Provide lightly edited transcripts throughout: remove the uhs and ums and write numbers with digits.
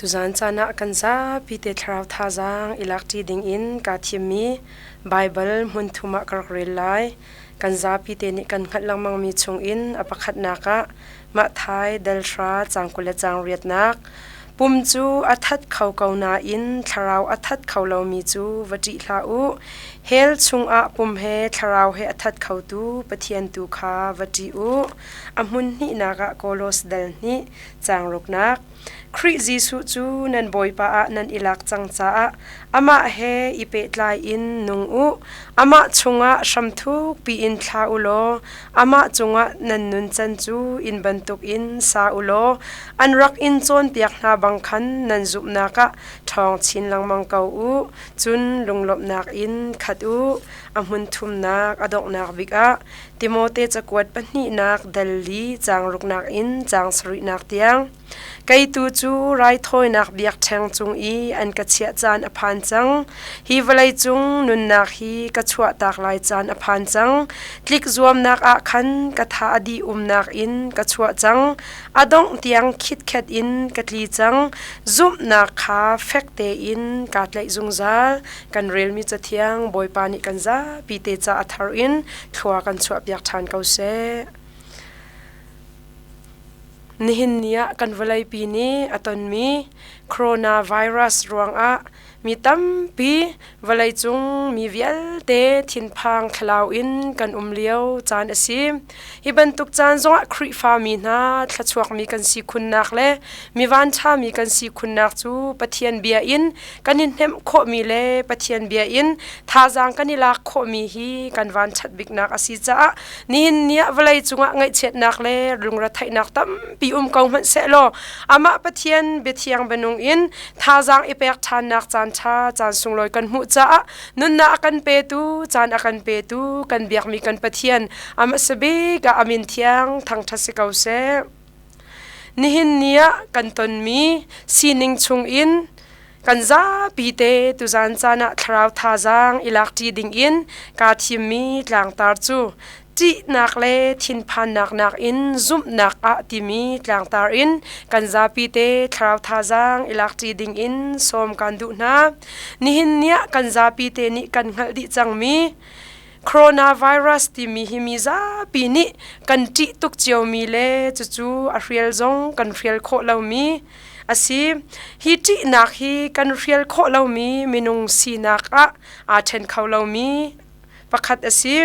Tuzaan caan ah kan zapi te thlarau thazaang i lakṭi dingin kaa thimmi Baibal hmunthum ah ka rak rel lai. Kan zapi te nih kan hngalh lengmangmi chungin a pakhatnak ah Matthai dal hra caang 20 le caang riatnak Pum cu a that kho ko nain thlarau a that kho lomi cu va ṭih hlah u. Hell chungah pum he thlarau he a that khotu Pathian tu kha va ṭih u. A hmun hnihnak ah Kolos dal hnih caang ruknak Khrih Jesuh cu nan Bawipa ah nan i lak cang caah amah he i pehtlai in nung u. Amah chungah hram thukpi in thla u law amah cungah nan nuncan cu inn bantukin sa u law an rak in cawnpiak hna bang khan nan zumhnak ah ṭhawng chin lengmang ko u. Cun lunglawmhnak in khat u. A hmun thumnak a donghnak bik ah Timote cakuat pahnihnak dal li caang ruknak in caang sarihnak tiang. Kei tu cu raithawinak biakṭheng cung i an ka chiah caan a phan cang. Hi vawleicung nunnak hi ka chuahtak lai caan a phan cang. Tlik zuamnak ah khan ka tha a dih umnak in ka chuah cang. A dongh tiang khitkhet in ka tli cang. Zumhnak kha fek tein kaa tlaih zungzal. Kan relmi cathiang Bawipa nih kan zapi te ca a thar in thlua kan chuahpiak ṭhan ko seh. Nihin ni ah kan vawleipi nih a tonmi coronavirus ruangah mi tampi vawleicung mi vialte thinphang thlalau in kan um lio caan a si. Hi bantuk caan zongah Khrihfa mi hna thluachuakmi kan si khunnak le mi vanṭhami kan si khunnak cu Pathian bia in kan i hnemh khawhmi le Pathian bia in thazaang kan i lak khawhmi hi kan vanṭhat biknak a si caah nihin ni ah vawlei cungah ngaihchiatnak le lungretheihnak tampi um ko hmanh sehlaw amah Pathian biathiang banung in thazaang i pek ṭhannak caan ṭha caan sunglawi kan hmuh caah nunnak a kan petu caan a kan petu kan biakmi kan Pathian amah sabik ah amin thiang thangṭhat si ko seh. Nihin ni ah kan tonmi sining chungin kan zapi te tuzan caan ah thlarau thazaang i lakṭi dingin kaa thimmi tlangtar cu ṭihnak le thinphannak nakin zumhnak ah timi tlangtar in kan zapi te thlarau thazaang i lakṭi dingin sawm kan duh hna. Nihin ni ah kan zapi te nih kan hngalh dih cangmi Coronavirus timi hi mi zapi nih kan ṭih tuk ciomi le cucu a hrial zong kan hrial khawh lomi a si. Hi ṭihnak hi kan hrial khawh lomi minung sinak ah aa ṭhen kho lomi pakhat a si.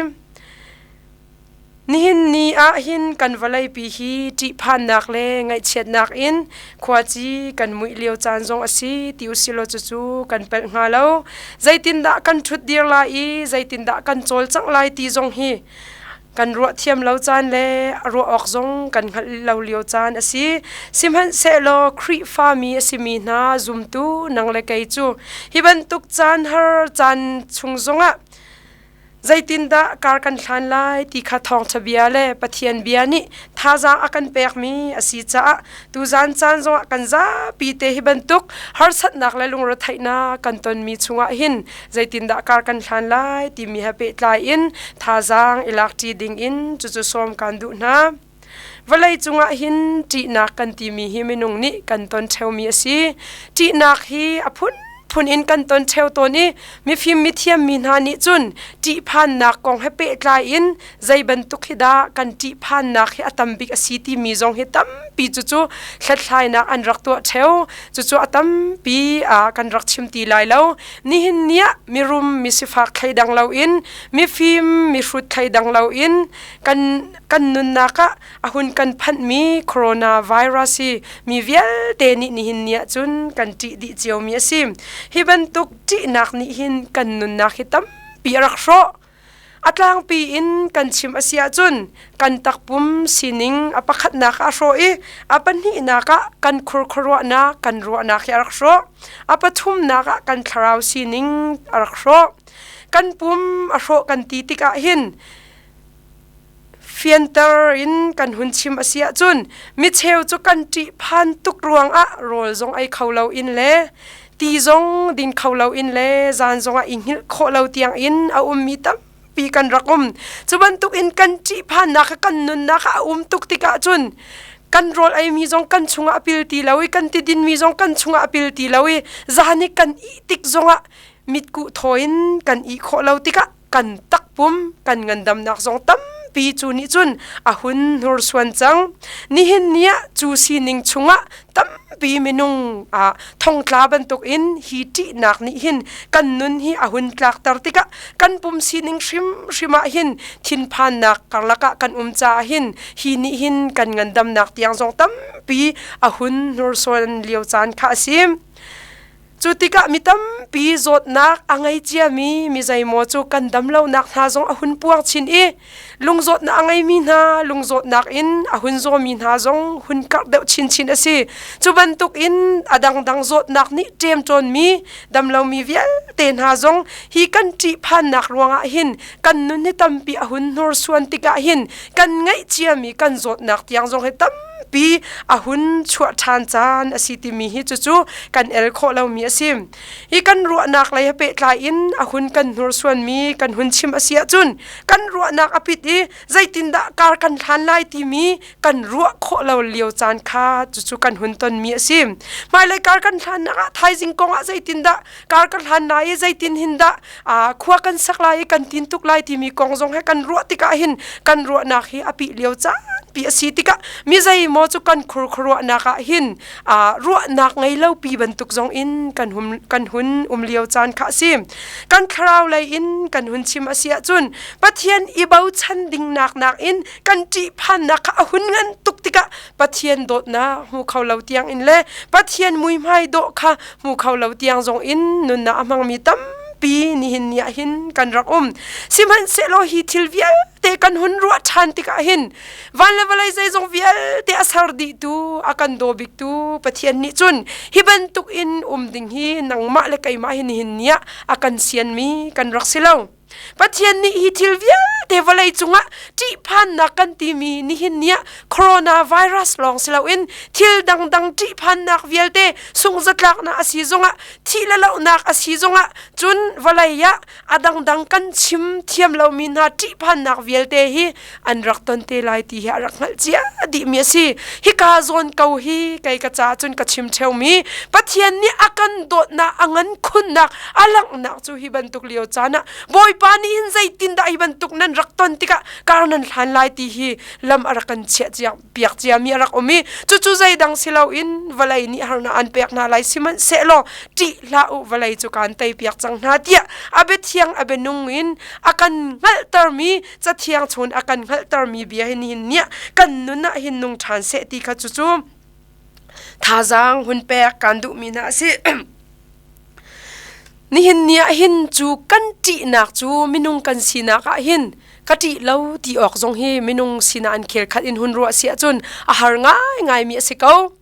Nihin ni ah hin kan vawleipi hi ṭihphannak le ngaihchiatnak in khuaci kan muih lio caan zong a si ti usilaw cucu kan palh hnga lo. Zeitindah kan ṭhutdir lai i zeitindah kan cawlcangh lai ti zong hi kan ruah thiam lo caan le a ruah awk zong kan hngalh lo lio caan a si. Sihmanhsehlaw Khrihfami a simi hna zumtu nang le kei cu hi bantuk caan har caan chung zongah Zeitindah kar kan hlan lai ti kha thawngṭha bia le Pathian bia nih thazaang a kan pekmi a si caah tuzan caan zongah kan zapi te hi bantuk harsatnak le lungretheihnak kan tonmi chungah hin zeitindah kar kan hlan lai timi he pehtlai in thazaang i lakṭi dingin cucu sawm kan duh hna. Vawlei cungah hin ṭihnak kan timi hi minung nih kan ton ṭheumi a si. Ṭihnak hi a phun phun in kan ton ṭheo tawn i mifim mithiam mi hna nih cun ṭihphannak kong he pehtlai in zei bantuk hi dah kan ṭihphannak hi a tam bik a si timi zong hi tampi cucu hlathlainak an rak tuah ṭheo. Cucu a tampi kan rak chim ti lai lo. Nihin ni ah mirum misifak thleidang loin mifim mihrut thleidang loin kan kan nunnak ah a hun kan phanhmi coronavirus hi mi vialte nih nihin ni ahcun kan ṭih dih ciomi a si. Hi bantuk ṭihnak nih hin kan nunnak hi tampi a rak hrawh. A tlangpi in kan chim a si ahcun kan takpum sining a pakhatnak ah a hrawh i a pahnihnak ah kan khurkhuaruahnak kan ruahnak hi a rak hrawh. A pathumnak ah kan thlarau sining a rak hrawh. Kan pum a hrawh kan ti tikah hin Fianter in kan hun chim a si ahcun micheu cu kan ṭihphan tuk ruangah rawl zong ei kho loin le ti zong din kho loin le zan zongah i hngilh khawh lo tiangin a ummi tampi kan rak um. Cu bantukin kan ṭihphannak kha kan nunnak ah a um tuk tikah cun Kan rawl eimi zong kan chungah a pil ti lo i kan tidin mi zong kan chungah a pil ti lo i zan i kan ih tik zongah mitkuh thaw in kan ih khawh lo tikah kan takpum kan ngandamnak zong tampi cu nih cun a hun hnursuan cang. Nihin ni ah cu sining chungah tampi minung ah thongtla bantukin hi ṭihnak nih hin kan nun hi a hun tlakter tikah kan pum sining hrimhrim ah hin thinphannak karlak ah kan um caah hin hi nih hin kan ngandamnak tiang zong tampi a hun hnursuan lio caan kha a si. Cu tikah mi tampi zawtnak a ngei ciami mi zeimaw cu kan damlonak hna zong a hun puang chin i lungzawtnak a ngeimi hna lungzawtnak in a hun zawmi hna zong hun karh deuh chinchin a si. Cu bantukin a dangdang zawtnak nih ṭemṭawnmi damlomi vialte hna zong hi kan ṭihphannak ruangah hin kan nun hi tampi a hun hnursuan tikah hin kan ngeih ciami kan zawtnak tiang zong hi tam tampi a hun chuah ṭhan caan a si timi hi cucu kan el khawh lomi a si. Hi kan ruahnak lei he pehtlai in a hun kan hnursuanmi kan hun chim a si ahcun kan ruahnak a pit i zeitindah kar kan hlan lai timi kan ruah khawh lo lio caan kha cucu kan hun tonmi a si. Hmailei kar kan hlannak ah thaizing kong ah zeitindah kar kan hlan lai i zeitin hin dah khua kan sak lai i kan tin tuk lai timi kong zong he kan ruah tikah hin kan ruahnak hi a pih lio caan pi a si tikah mi zeimaw cu kan khurkhuaruahnak ah hin ruahnak ngei lo pi bantuk zong in kan hum kan hun um lio caan kha a si. Kan thlarau lei in kan hun chim a si ahcun Pathian i bochan ding nak nak in kan ṭihphannak kha a hun ngan tuk tikah Pathian dawtnak hmu kho lo tiang in le Pathian muihmai dawh kha hmu kho lo tiang zong in nunnak a hmangmi tampi nihin ni ah hin kan rak um. Sihmanhsehlaw hi thil vialte kan hun ruah ṭhan tikah hin van le vawlei zeizong vialte a ser dihtu a kan daw biktu Pathian nih cun hi bantuk in um ding hi nangmah le keimah hi nihin ni ah a kan sianmi kan rak si lo. Pathian nih hi thil vialte vawlei cungah ṭihphannak kan timi nihin ni ah coronavirus lawng si loin thil dangdang ṭihphannak vialte sungzatlaknak a si zongah thih le lohnak a si zongah cun vawlei ah a dangdang kan chim thiam lomi hna ṭihphannak vialte hi an rak ton te lai ti hi a rak hngalh cia dihmi a si. Hika zawn ko hi kei ka caah cun ka chim ṭheumi Pathian nih a kan dawtnak a ngan khunnak a langhnak cu hi bantuk lio caan ah Bawipa nih hin zeitindah hi bantuk nan rak ton tikah kar nan hlan lai ti hi lam a rak kan chiah cia piak ciami a rak um i cucu zeidang si loin vawlei nih harnak an pek hna lai sihmanhsehlaw ṭih hlah u vawlei cu kaan tei piak cang hna tiah a biathiang a bianung in a kan hngalhtermi cathiang chun a kan hngalhtermi bia hi nihin ni ah kan nun ah hin nung ṭhan seh ti kha cucu thazaang hun pek kan duhmi hna a si. Nihin ni ah hin cu kan ṭihnak cu minung kan sinak ah hin ka ṭih lo ti awk zong hi minung sinah an khel khat in hun ruah si ahcun a har ngaingaimi a si ko.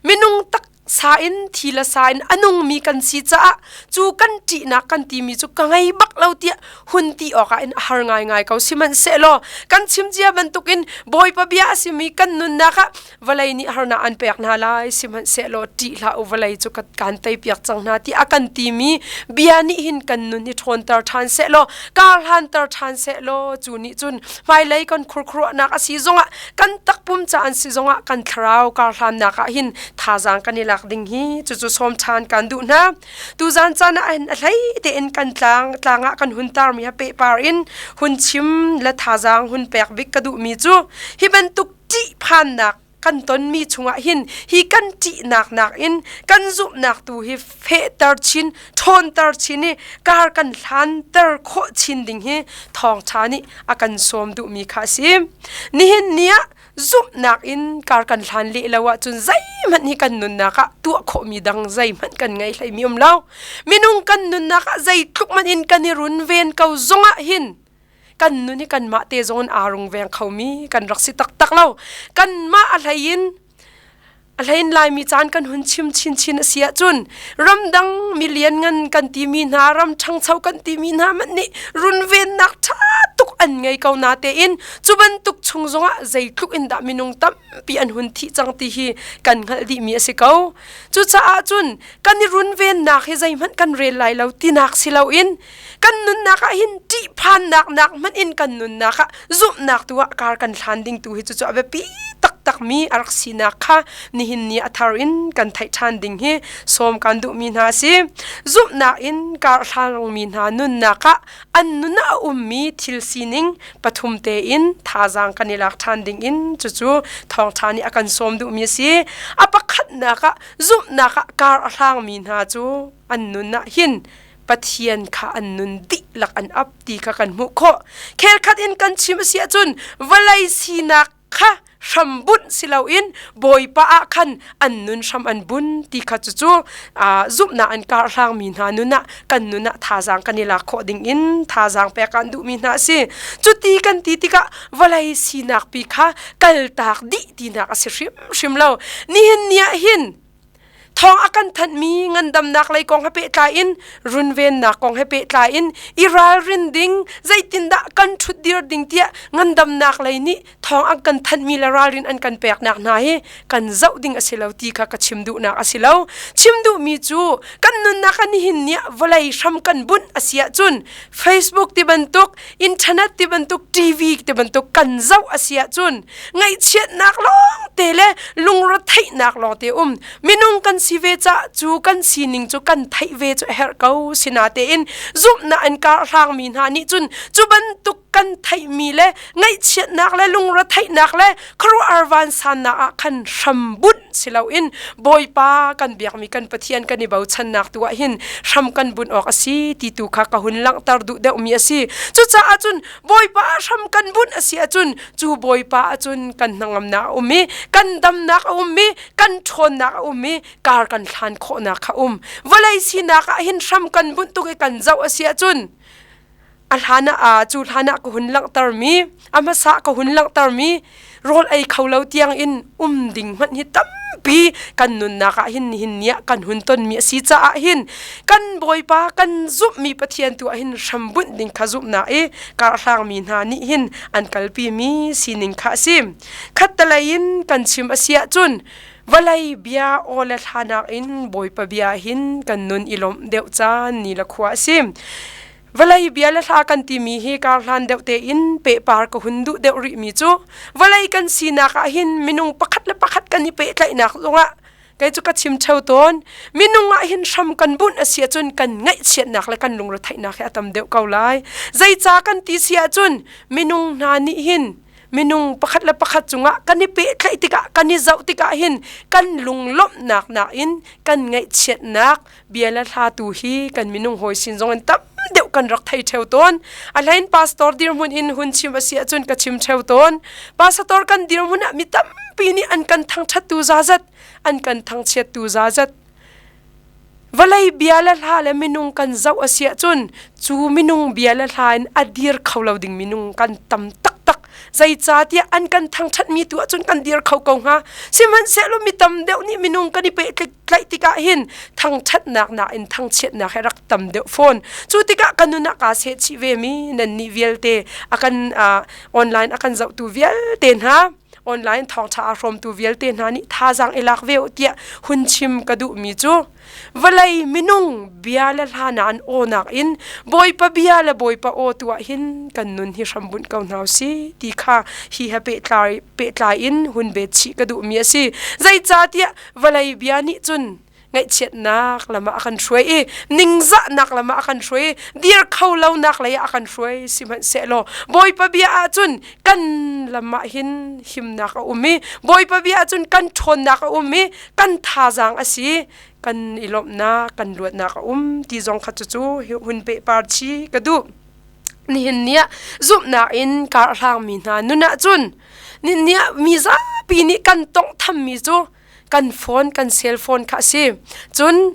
Minung tak sa in thi le sa in a nungmi kan si caah cu kan ṭihnak kan timi cu ka ngei bak lo tiah hun ti awkah in a har ngaingai ko. Sihmanhsehlaw kan chim cia bantukin Bawipa bia a simi kan nunnak ah vawlei nih harnak an pek hna lai sihmanhsehlaw ṭih hlah u vawlei cu kan teipiak cang hna ti a kan timi bia nih hin kan nun hi ṭhawnter ṭhan sehlaw karhlanter ṭhan sehlaw cu nih cun hmailei kan khurkhuruahnak a si zongah kan takpum ca an si zongah kan thlarau karhlannak ah hin thazaang kan i lak ding hi cucu sawm ṭhan kan duh hna. Tuzan caan ah hin a hlei tein kan tlang tlang ah kan hun tarmi ha pehpar in hun chim le thazaang hun pek bik ka duhmi cu hi bantuk ṭihphannak kan tonmi chungah hin hi kan ṭihnak nakin kan zumhnak tu hi fehter chin ṭhawnter chin i kar kan hlanter khawh chin ding hi thawngṭha nih a kan sawm duhmi kha a si. Nihin ni ah zumhnak in kar kan hlan leh lo ahcun zeihmanh hi kan nunnak ah tuah khawhmi dang zeihmanh kan ngei hleimi um lo. Minung kan nunnak ah zeitluk hmanh in kan i runven ko zongah hin kan nun hi kanmah te zong in aa rungveng khomi kan rak si taktak lo. Kanmah a hlei in a hlein Laimi caan kan hun chim chinchin a si ahcun ramdang mi lianngan kan timi hna ram ṭhangcho kan timi hna hmanh nih runvennak ṭha tuk an ngei ko na tein cu bantuk chung zongah zeitluk in dah minung tampi an hun thih cang ti hi kan hngalh dihmi a si ko. Cucaah cun kan i runvennak hi zeihmanh kan rel lai lo tinak si loin kan nunnak ah hin ṭihphannak nak hmanh in kan nunnak ah zumhnak tu ah kar kan hlan ding tu hi cucu a biapi taktak. taktakmi a rak sinak kha nihin ni a thar in kan theih ṭhan ding hi sawm kan duhmi hna a si. Zumhnak in kar hlangmi hna nunnak ah an nun ah a ummi thil sining pathum tein thazaang kan i lak ṭhan ding in cucu thawngṭha nih a kan sawm duhmi a si. A pakhatnak ah zumhnak ah kar a hlangmi hna cu an nun ah hin Pathian kha an nun dihlak an ap ti kha kan hmuh khawh. Khelkhat in kan chim a si ahcun vawlei sinak kha hrambunh si loin Bawipa ah khan an nun hram an bun ti kha cucu zumhnak an karhlangmi hna nun ah kan nun ah thazaang kan i lak khawh ding in thazaang pek an duhmi hna a si. Cuti kan ti tikah vawlei sinak pi kha kaltak dih tinak a si hrimhrim lo. Nihin ni ah hin Thawng a kan thanhmi ngandamnak lei kong he pehtlai in runvennak kong he pehtlai in i ralrin ding zeitindah kan ṭhutdir ding tiah ngandamnak lei nih thawng an kan thanhmi le ralrin an kan peknak hna hi kan zoh ding a si lo ti kha ka chim duhnak a si lo. Chim duhmi cu kan nunnak ah nihin ni ah vawlei hram kan bunh a si ahcun Facebook ti bantuk internet ti bantuk TV ti bantuk kan zoh a si ahcun ngaihchiatnak lawng te le lungretheihnak lawng te um minung kan si ve ca cu kan sining cu kan theih ve cu a herh ko sinatein zumhnak an kar hlangmi hna nih cun cu bantuk kan theihmi le ngaihchiatnak le lungretheihnak le khuaruahhar vansannak ah khan hrambunh si loin Bawipa kan biakmi kan Pathian kan i bochannak tu ah hin hram kan bunh awk a si ti tu kha ka hun langhter duh deuhmi a si. Cucaah cun Bawipa ah hram kan bunh a si ahcun cu Bawipa ahcun kan hnangamnak a um i kan damnak a um i kan ṭhawnnak a um i kar kan hlan khawhnak kha um. Vawlei sinak ah hin hram kan bunh tuk i kan zoh a si ahcun a hlan ah cu hlan ah ka hun langhtermi a hmasa ka hun langhtermi rawl ei kho lo tiang in um ding hmanh hi tampi kan nunnak ah hin nihin ni ah kan hun tonmi a si caah hin kan Bawipa kan zumhmi Pathian tu ah hin hrambunh ding kha zumhnak i karhlangmi hna nih hin an kalpimi sining kha a si. Khattelei in kan chim a si ahcun vawlei bia aw le hlanak in Bawipa bia hin kan nun i lawmh deuh caan ni le khua a si. Vawlei bia le hla kan timi hi karhlan deuh tein pehpar ka hun duh deuh rihmi cu vawlei kan sinak ah hin minung pakhat le pakhat kan i pehtlaihnak zongah kei cu ka chim theo tawn minung ah hin hram kan bunh a si ahcun kan ngaihchiatnak le kan lungretheihnak hi a tam deuh ko lai zeica kan ti si ahcun minung hna nih hin minung pakhat le pakhat cungah kan i pehtlaih tikah kan i zoh tikah hin kan lunglawmhnak nakin kan ngaihchiatnak bia le hla tu hi kan minung hawi sin zong in tam deuh kan rak thei theo tawn. A hlein pastor dirhmun in hun chim a si ahcun ka chim theo tawn. Pastor kan dirhmun ah mi tampi nih an kan thangṭhattu zazat, an kan thangchiattu zazat. Vawlei bia le hla le minung kan zoh a si ahcun cu minung bia le hla in a dir kho lo ding minung kan tam taktak. Zeicahtiah an kan thangṭhatmi tu ahcun kan dir kho ko hnga. Sihmanhsehlaw mi tam deuh nih minung kan i pehtlaih tikah hin thangṭhatnak nakin thangchiatnak he rak tam deuh fawn. Cu tikah ka nun ah kaa sehchih vemi nannih vialte a kan online a kan zohtu vialte hna online thawngṭha aa hrawmtu vialte hna nih thazaang i lak ve u tiah hun chim ka duhmi cu vawlei minung bia le hla na an awnak in Bawipa bia le Bawipa aw tu ah hin kan nun hi hrambunh ko hna si ti kha hi he pehtlai pehtlai in hun bet chih ka duhmi a si. Zeicahtiah vawlei bia nih cun ngaihchiatnak lam ah a kan hruai i ningzahnak lam ah a kan hruai i dir kho lonak lei ah a kan hruai sihmanhsehlaw Bawipa bia ahcun kan lam ah hin himnak a um i Bawipa bia ahcun kan ṭhawnnak a um i kan thazaang a si kan i lawmhnak kan luatnak a um ti zong kha cucu hun pehpar chi ka duh. Nihin ni ah zumhnak in kar a hlangmi hna nun ahcun nihin ni ah mi zapi nih kan tawnghthammi cu kan phone kan cell phone kha a si cun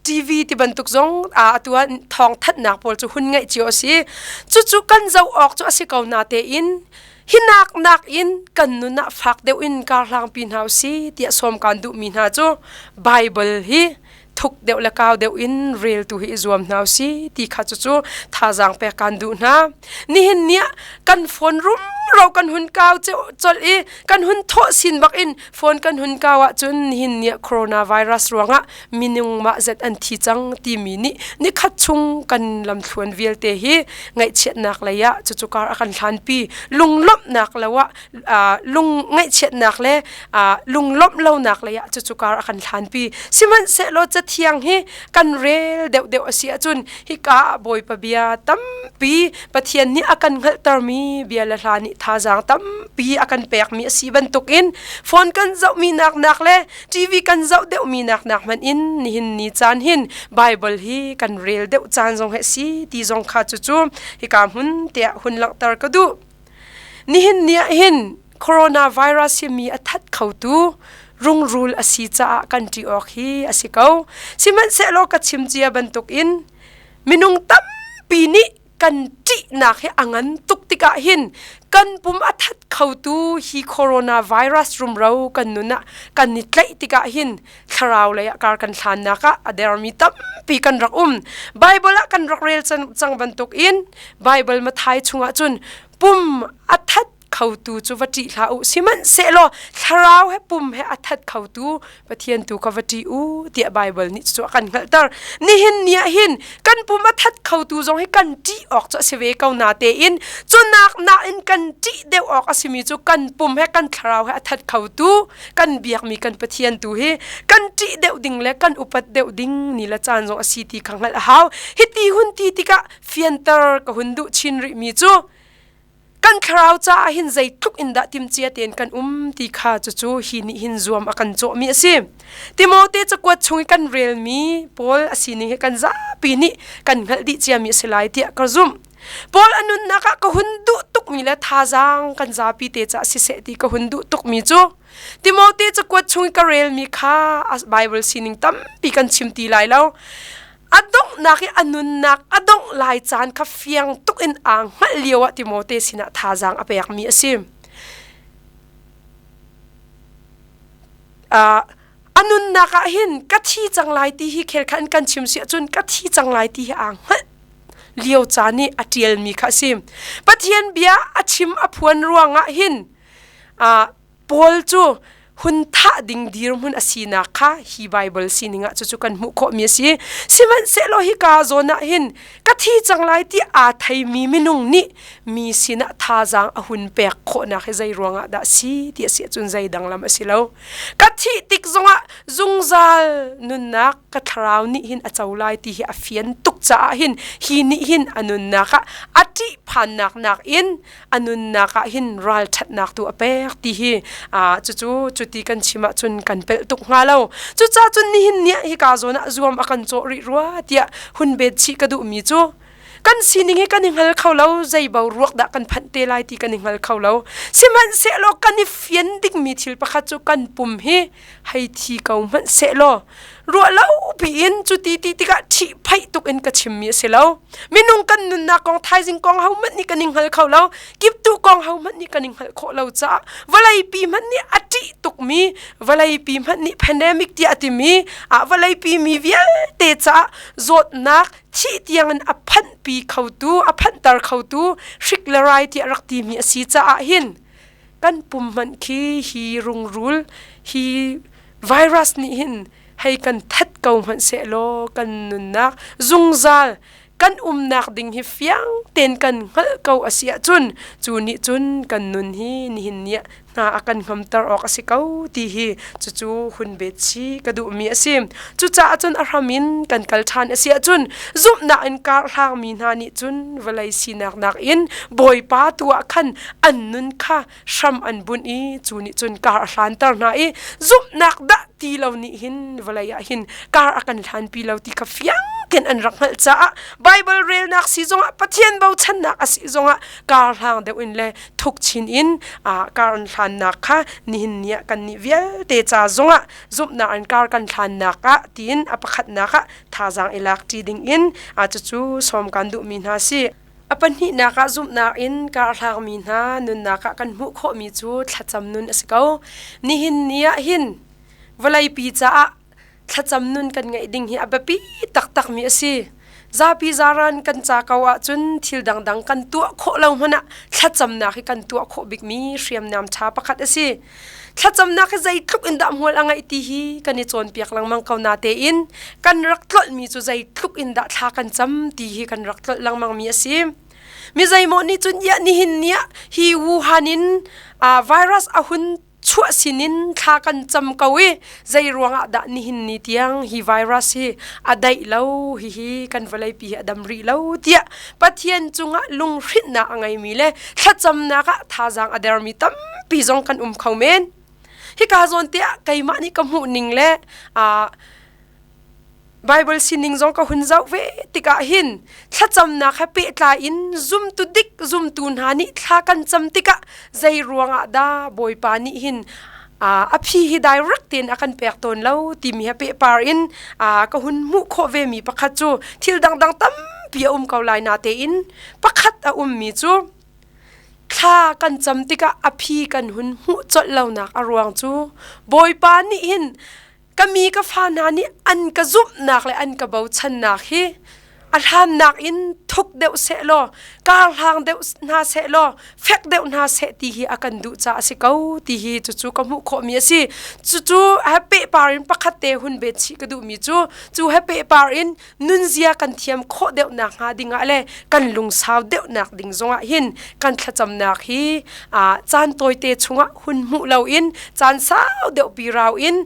TV ti bantuk zong atu ah thawng thanhnak pawl cu hun ngaih cio a si cucu kan zoh awk cu a si ko na tein hinak nak in kan nun ah fak deuh in kar hlangpi hna u si tiah sawm kan duhmi hna cu Bible hi. thuk deuh le kau deuh in rel tu hi i zuam hna si ti kha cucu thazaang pek kan duh hna. Nihin ni ah kan phone rumro kan hun kau colh i kan hun thawh sin bak in phone kan hun kau ahcun nihin ni ah coronavirus ruangah minung mah zet an thi cang timi nih nikhat chung kan lamthluan vialte hi ngaihchiatnak lei ah cucu kar a kan hlanpi. Lunglawmhnak lo ah lung ngaihchiatnak le lunglawmh lonak lei ah cucu kar a kan hlanpi. Sihmanhsehlaw cathiang hi kan rel deuhdeuh a si ahcun hika ah Bawipa bia tampi Pathian nih a kan hngalhtermi bia le hla nih thazaang tampi a kan pekmi a si bantukin phone kan zohmi nak nak le TV kan zoh deuhmi nak nak hmanh in nihin ni caan hin Bible hi kan rel deuh caan zong he si ti zong kha cucu hika hmun tiah hun langhter ka duh. Nihin ni ah hin coronavirus hi mi a that khotu rungrul a si caah kan ṭih awk hi a si ko. Sihmanhsehlaw ka chim cia bantukin minung tampi nih kan ṭihnak hi a ngan tuk tikah hin kan pum a that khotu hi coronavirus rumro kan nun ah kan i tlaih tikah hin thlarau lei ah kar kan hlannak ah a dermi tampi kan rak um. Bible ah kan rak rel cang bantukin Bible Mathai chungah cun pum a that khotu cu va ṭih hlah u sihmanhsehlaw thlarau he pum he a that khotu Pathian tu kha va ṭih u tiah Baibal nih cu a kan hngalhter. Nihin ni ah hin kan pum a that khotu zong hi kan ṭih awk cu a si ve ko na tein cu nak nain kan ṭih deuh awk a simi cu kan pum he kan thlarau he a that khotu kan biakmi kan Pathian tu hi kan ṭih deuh ding le kan upat deuh ding ni le caan zong a si ti kha hngalh a hau. Hiti hun ti tikah fianter ka hun duh chin rihmi cu kan thlarau caah hin zeitluk in dah timcia tein kan um ti kha cucu hi nih hin zuam a kan cawhmi a si. Timote cakuat chung i kan relmi Paul a sining hi kan zapi nih kan hngalh dih ciami a si lai tiah ka zumh. Paul a nunnak ah ka hun duh tukmi le thazaang kan zapi te caah siseh ti ka hun duh tukmi cu Timote cakuat chung i ka relmi kha Bible sining tampi kan chim ti lai lo. A donghnak i a nunnak a dongh lai caan kha fiang tuk in aa hngalh lio ah Timote sinah thazaang a pekmi a si. A nunnak ah hin ka thi cang lai ti hi khel khan kan chim si ahcun ka thi cang lai ti hi aa hngalh lio caan i a ṭialmi kha a si. Pathian bia a chim a phuan ruangah hin Paul cu hun thah ding dirhmun a sinak kha hi Bible sining ah cucu kan hmuh khawhmi a si. Sihmanhsehlaw hika zawn ah hin ka thi cang lai ti aa theimi minung nih mi sinah thazaang a hun pek khawhnak hi zei ruangah dah si ti a si ahcun zei dang lam a si lo. Ka thih tik zongah zungzal nunnak ka thlarau nih hin a co lai ti hi a fian tuk caah hin hi nih hin a nunnak ah a ṭihphannak nakin a nunnak ah hin ralṭhatnak tu a pek ti hi cucu cuti kan chim ahcun kan pelh tuk hnga lo. Cucaah cun nihin ni ah hika zawn ah zuam a kan cawh rih rua tiah hun bet chih ka duhmi cu kan sining hi kan i hngal kho lo, zei boruak dah kan phanh te lai ti kan i hngal kho lo. Sihmanhsehlaw kan i fian dingmi thil pakhat cu kan pum hi hei thi ko hmanh sehlaw ruah lo piin cuti ti tikah ṭhihphaih tuk in ka chimmi a si lo. Minung kan nunnak kong thaizing kong ho hmanh nih kan i hngal kho lo, kiptuh kong ho hmanh nih kan i hngalh khawh lo caah vawleipi hmanh nih a ṭih tukmi, vawleipi hmanh nih pandemic tiah a timi, ah vawleipi mi vialte caah zawtnak thih tiangin a phanhpi khotu, a phanhter khotu hrik le rai tiah rak timi a si caah hin kan pum hmanh khi hi rungrul hi virus nih hin hei kan that ko hmanh sehlaw kan nunnak zungzal kan umnak ding hi fiang tein kan hngalh ko a si ahcun cu nih cun kan nun hi nihin ni ah hna a kan hngamter awk a si ko ti hi cucu hun bet chi ka duhmi a si. Cucaah cun a hram in kan kal ṭhan a si ahcun zumhnak in kar hlangmi hna nih cun vawlei sinak nakin Bawipa tu ah khan an nun kha hram an bunh i cu nih cun kar a hlanter hna i zumhnak dah ti lo nih hin vawlei ah hin kar a kan hlanpi lo ti kha fiang tein an rak hngalh caah Baibal relnak si zongah Pathian bochannak a si zongah kar hlang deuh in le thuk chin in kar an hlannak kha nihin ni ah kannih vialte ca zongah zumhnak in kar kan hlannak ah tiin a pakhatnak ah thazaang i lak ṭi ding in cucu sawm kan duhmi hna si. A pahnihnak ah zumhnak in kar hlangmi hna nunnak ah kan hmuh khawhmi cu thlacam nun a si ko. Nihin ni ah hin vawleipi caah thlacam nun kan ngeih ding hi a biapi taktak mi a si. Zapi zaran kan ca ko ahcun thil dangdang kan tuah khawh lo hmanh ah thlacamnak hi kan tuah khawh bikmi hriamnam ṭha pakhat a si. Thlacamnak hi zeitluk in dah hmual a ngeih ti hi kan i cawnpiak lengmang ko natein kan rak tlolhmi cu zeitluk in dah thla kan cam ti hi kan rak tlolh lengmang mi a si. Mi zeimaw nih cun iah nihin ni ah hi Wuhan in virus a hun chuah sinin thla kan cam ko i zei ruangah dah nihin ni tiang hi virus hi a daih lo, hihi kan vawleipi hi a dam rih lo tiah Pathian cungah lunghrinhnak a ngeimi le thlacamnak ah thazaang a dermi tampi zong kan um kho men. Hika zawn te ah keimah nih ka hmuh ning le Bible sining zong ka hun zoh ve tikah hin thlacamnak he pehtlai in zumtu dik zumtu hna nih thla kan cam tikah zei ruangah dah Bawipa nih hin a phi hi direct tein a kan pek tawn lo timi he pehpar in ka hun hmuh khawh ve mi pakhat cu thil dangdang tampi a um ko lai na tein pakhat a ummi cu thla kan cam tikah a phi kan hun hmuh colh lonak a ruang cu Bawipa nih hin Ka mi ka fa hna nih an ka zumhnak le an ka bochannak hi a hlannak in thuk deuh seh law kar hlang deuh hna seh law fek deuh hna seh ti hi a kan duh caah a si ko ti hi cucu ka hmuh khawhmi a si. Cucu he pehpar in pakhat te hun bet chih ka duhmi cu cu he pehpar in nunzia kan thiam khawh deuh nak hnga ding ah le kan lungsau deuh nak ding zongah hin kan thlacamnak hi caan tawite chungah hun hmuh loin caan sau deuh pi rau in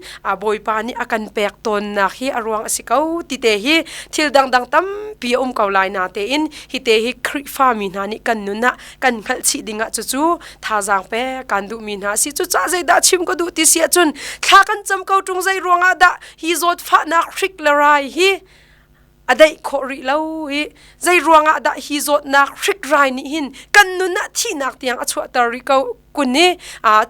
Bawipa nih a kan pek tawnnak hi a ruang a si ko ti te hi thil dangdang tampi a um ko lai na tein hi te hi Khrihfa mi hna nih kan nun ah kan hngalh chih ding ah cucu thazaang pe kan duhmi hna si. Cucaah zeidah chim ka duh ti si ahcun thla kan cam ko ṭung zei ruangah dah hi zawtfahnak hrik le rai hi a daih khawh rih lo i zei ruangah dah hi zawtnak hrik rai nih hin kan nun ah thihnak tiang a chuahter rih ko kun i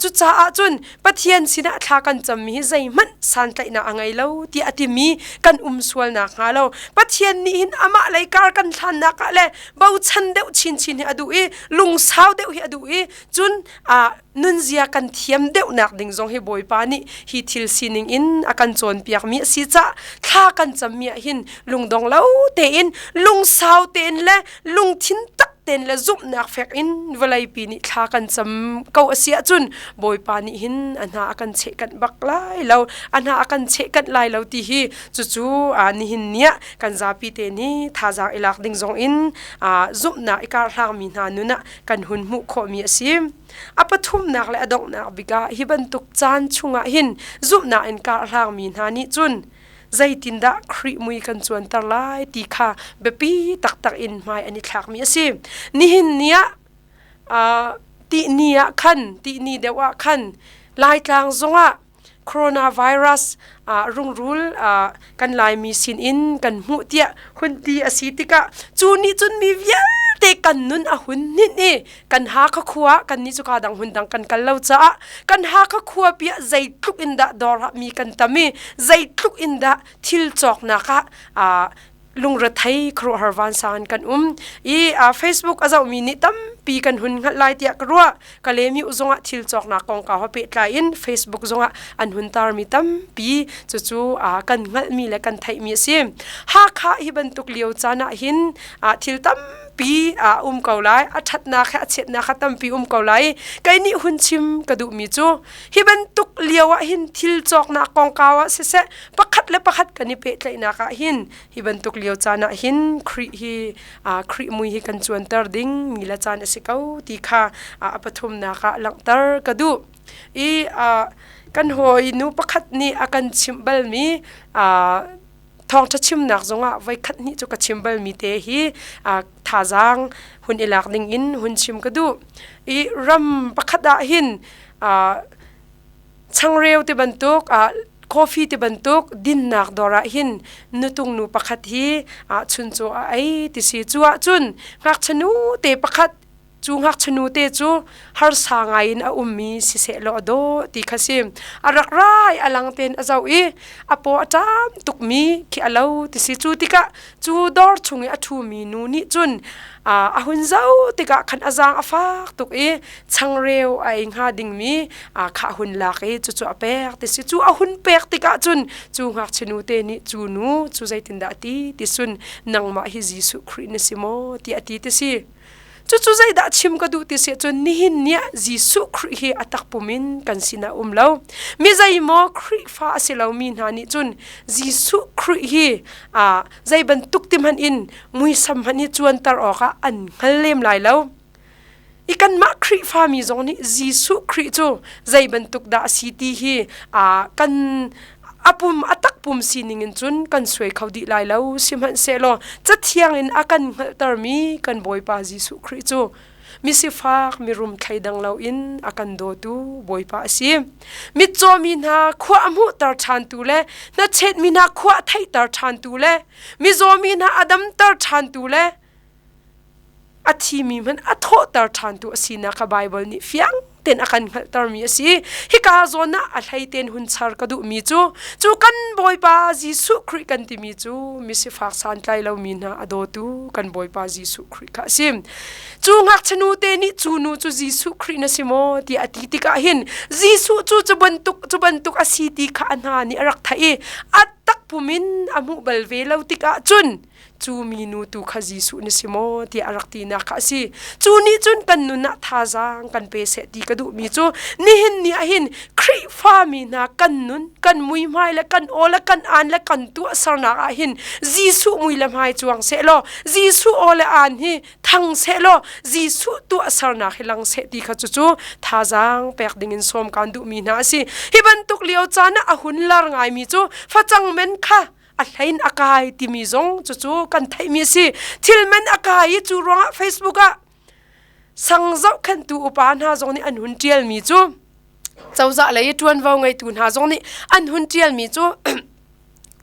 cucaah cun Pathian sinah thla kan cammi hi zeihmanh santlaihnak a ngei lo tiah a timi kan um sual nakhnga lo Pathian nih hin amah lei kar kan hlannak ah le bochan deuh chinchin hi a duh i lungsau deuh hi a duh i cun nunzia kan thiam deuhnak ding zong hi Bawipa nih hi thil sining in a kan cawnpiakmi a si caah thla kan cammi ah hin lungdong lo tein lungsau tein le lungthin tak tein le zumhnak fek in vawleipi nih thla kan cam ko a si ahcun Bawipa nih hin a hna a kan chehkanh bak lai lo, a hna a kan chehkanh lai lo ti hi cucu nihin ni ah kan zapi te nih thazaang i lak ding zong in zumhnak i karhlangmi hna nun ah kan hun hmuh khawhmi a si. A pathumnak le a donghnak bik ah hi bantuk caan chungah hin zumhnak in karhlangmi hna nih cun zeitindah Khrih mui kan cuanter lai ti kha biapi taktak in hmai an i thlakmi a si. Nihin ni ah tihni ah khan tihni deuh ah khan Laitlang zongah coronavirus rungrul kan Laimi sinin kan hmuh tiah hun ti a si tikah cu nih cun mi vialte kan nun a hun hninh i kan Hakha khua kan nih cu ka dang hun dang kan kal lo caah kan Hakha khua pi ah zeitluk in dah dawr ah mi kan tam i zeitluk in dah thil cawknak ah lungrethei khuaruahhar vansang in kan um i Facebook a zohmi nih tampi kan hun hngalh lai tiah ka ruah. Kalemi zongah thil cawknak kongkau he pehtlai in Facebook zongah an hun tarmi tampi cucu kan hngalhmi le kan theihmi a si. Hakha hi bantuk lio caan ah hin thil tampi a um ko lai, a ṭhatnak he a chiatnak he tampi um ko lai. Kei nih hun chim ka duhmi cu hi bantuk lio ah hin thil cawknak kongkau ah siseh pakhat le pakhat kan i pehtlaihnak ah hin hi bantuk lio caan ah hin Khrih hi Khrih mui hi kan cuanter ding mi le caan a si ko ti kha a pathumnak ah langhter ka duh. I kan hawi nu pakhat nih a kan chimh balmi thawngṭha chimnak zongah voikhat hnih cu ka chim balmi te hi thazaang hun i lak ding in hun chim ka duh. I ram pakhat ah hin Changreu ti bantuk, coffee ti bantuk dinnak dawr ah hin nutung nu pakhat hi chuncaw a ei ti si. Cu ahcun ngakchia nu te pakhat Cu ngakchia nu te cu harsa ngai in a ummi siseh law a dawh ti kha si. A rak rai a lang tein a zoh i a paw a ṭam tukmi khi a lo ti si. Cu tikah cu dawr chung i a ṭhumi nu nih cun a hun zoh tikah khan a zaang a fak tuk i changreu a ei hnga dingmi kha a hun lak i cucu a pek ti si. Cu a hun pek tikah cun cu ngakchia nu te nih cu nu cu zeitindah a ti ti cun nangmah hi Jesuh Khrih na si maw tiah a ti ti si. Cucu zeidah chim ka duh ti si cun nihin ni ah Jesuh Khrih hi a takpum in kan sinah um lo. Mi zeimaw Khrihfa a si lomi hna nih cun Jesuh Khrih hi zei bantuk ti hmanh in muisam hmanh hi cuanter awkah an hngal lem lai lo. I kanmah Khrihfa mi zong nih Jesuh Khrih cu zei bantuk dah a si ti hi kan a pum a takpum sining in cun kan suai kho dih lai lo. Sihmanhsehlaw cathiang in a kan hngalhtermi kan Bawipa Jesuh Khrih cu misifak mirum thleidang loin a kan dawtu Bawipa a si. Mitcaw mi hna khua a hmuhter ṭhantu le hnachet mi hna khua a theihter ṭhantu le mizaw mi hna a damter ṭhantu le a thimi hmanh a thawhter ṭhantu a sinak kha Baibal nih fiang tein a kan hngalhtermi a si. Hika zawn ah a hlei tein hun char ka duhmi cu cu kan Bawipa Jesuh Khrih kan timi cu misifak santlai lomi hna a dawtu kan Bawipa Jesuh Khrih kha a si. Cu ngakchia nu te nih cu nu cu Jesuh Khrih na si maw tiah a ti tikah hin Jesuh cu cu bantuk cu bantuk a si ti kha a hna nih a rak theih i a takpum in a hmuh bal ve lo tikah cun cu minu tu kha Jesuh na si maw tiah a rak tinak kha a si. Cu nih cun kan nun ah thazaang kan pe seh ti ka duhmi cu nihin ni ah hin Khrihfa mi hna kan nun, kan muihmai le kan aw le kan aan le kan tuahsernak ah hin Jesuh mui le hmai cuang seh law Jesuh aw le aan hi thang seh law Jesuh tuahsernak hi lang seh ti kha cucu thazaang pek ding in sawm kaan duhmi hna a si. Hi bantuk lio caan ah a hun lar ngaimi cu facang men kha a hlein a kai timi zong cucu kan theihmi a si. Thil man a kai i cu ruangah Facebook ah sang zohkhenhtu upa hna zong nih an hun ṭialmi cu cozah lei i ṭuanvo ngeitu hna zong nih an hun ṭialmi cu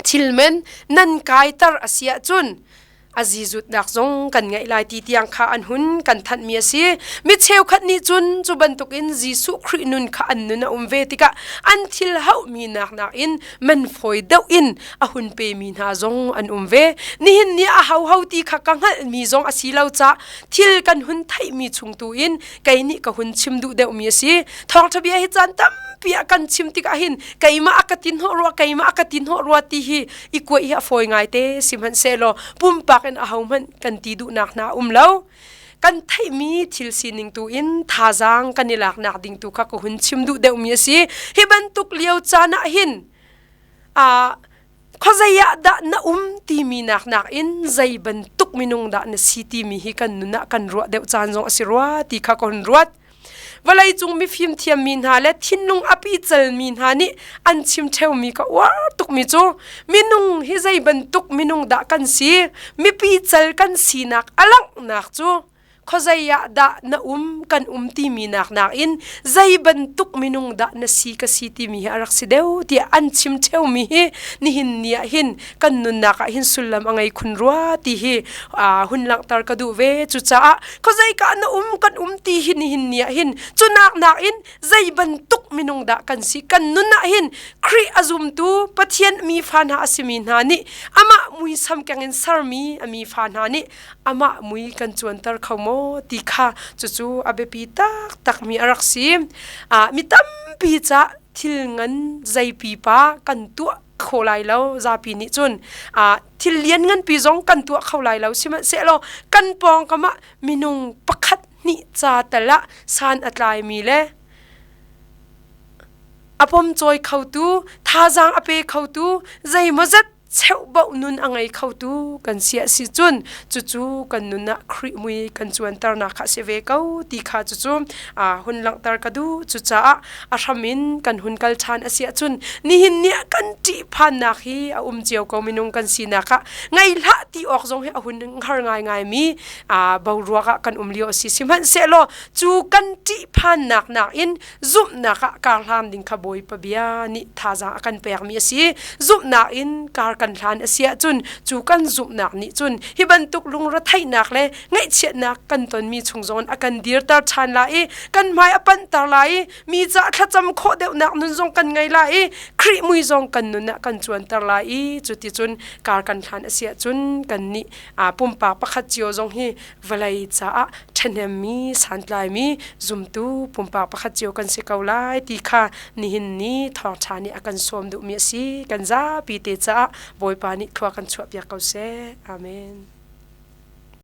thil men nan kaiter a si ahcun a zizutnak zong kan ngeih lai ti tiang kha an hun kan thanhmi a si. Mi cheukhat nih cun cu bantukin Jesuh Khrih nun kha an nun a um ve tikah an thil hauhmi nak nakin man fawi deuh in a hun pemi hna zong an um ve. Nihin ni a hoho ti kha ka hngalhmi zong a si lo ca thil kan hun theihmi chung tu in kei nih ka hun chim duh deuhmi a si. Thawngṭha bia hi caan tampi ah kan chim tikah hin keimah a ka tin hnawh rua keimah a ka tin hnawh rua ti hi i kuaih hi a fawi ngaite sihmanhsehlaw pumpak in ahohmanh kan ti duhnak hna um lo. Kan theihmi thil sining tu in thazaang kan i laknak ding tu kha ka hun chim duh deuhmi a si. Hi bantuk lio caan ah hin khuazei ah dah na um timi nak nakin zei bantuk minung dah na si timi hi kan nun ah kan ruah deuh caan zong a si rua ti kha ka hun ruat. Vawleicung mifim thiammi hna le thinlung a picalmi hna nih an chim ṭheumi ka uar tukmi cu minung hi zei bantuk minung dah kan si, mipical kan sinak a langhnak cu khuazei ah dah na um kan um timi nak nakin zei bantuk minung dah na si ka si timi hi a rak si deuh tiah an chim ṭheumi hi nihin ni ah hin kan nunnak ah hin sullam a ngei khun rua ti hi hun langhter ka duh ve. Cucaah khuazeika na um kan um ti hi nihin ni ah hin cu nak nakin zei bantuk minung dah kan si kan nun ah hin Khrih a zumtu Pathian mi fa hna a simi hna nih amah muisam keng in sermi a mi fa hna nih amah mui kan cuanter kho maw ti kha cucu a biapi taktakmi a rak si. Mi tampi ca thil ngan zei pipa kan tuah kho lai lo zapi nih cun thil lian nganpi zong kan tuah kho lai lo sihmanhsehlaw kan pawngkam ah minung pakhat hnih ca tal ah san a tlaimi le a pomcawi khotu thazaang a pe khotu zeimawzat cheuhbauh nun a ngei khotu kan si a si cun cucu kan nun ah Khrih mui kan cuanternak kha a si ve ko ti kha cucu hun langhter ka duh. Cucaah a hram in kan hun kal ṭhan a si ahcun nihin ni ah kan ṭihphannak hi a um cio ko minung kan sinak ah ngei hlah ti awk zong hi a hun har ngaingaimi boruak ah kan um lio a si. Sihmanhsehlaw cu kan ṭihphannak nakin zumhnak ah kar hlam ding kha Bawipa bia nih thazaang a kan pekmi a si. Zumhnak in kar kan hlan a si ahcun cu kan zumhnak nih cun hi bantuk lungretheihnak le ngaihchiatnak kan tonmi chung zong a kan dirter ṭhan lai i kan hmai a panhter lai i mi ca thlacam khawh deuhnak nun zong kan ngei lai i Khrih mui zong kan nun ah kan cuanter lai i cuticun kar kan hlan a si ahcun kannih pumpak pakhat cio zong hi vawlei caah ṭhahnemmi santlaimi zumtu pumpak pakhat cio kan si ko lai ti kha nihin ni thawngṭha nih a kan sawm duhmi a si. Kan zapi te caah Bawipa nih thlua kan chuahpiak ko seh. Amen.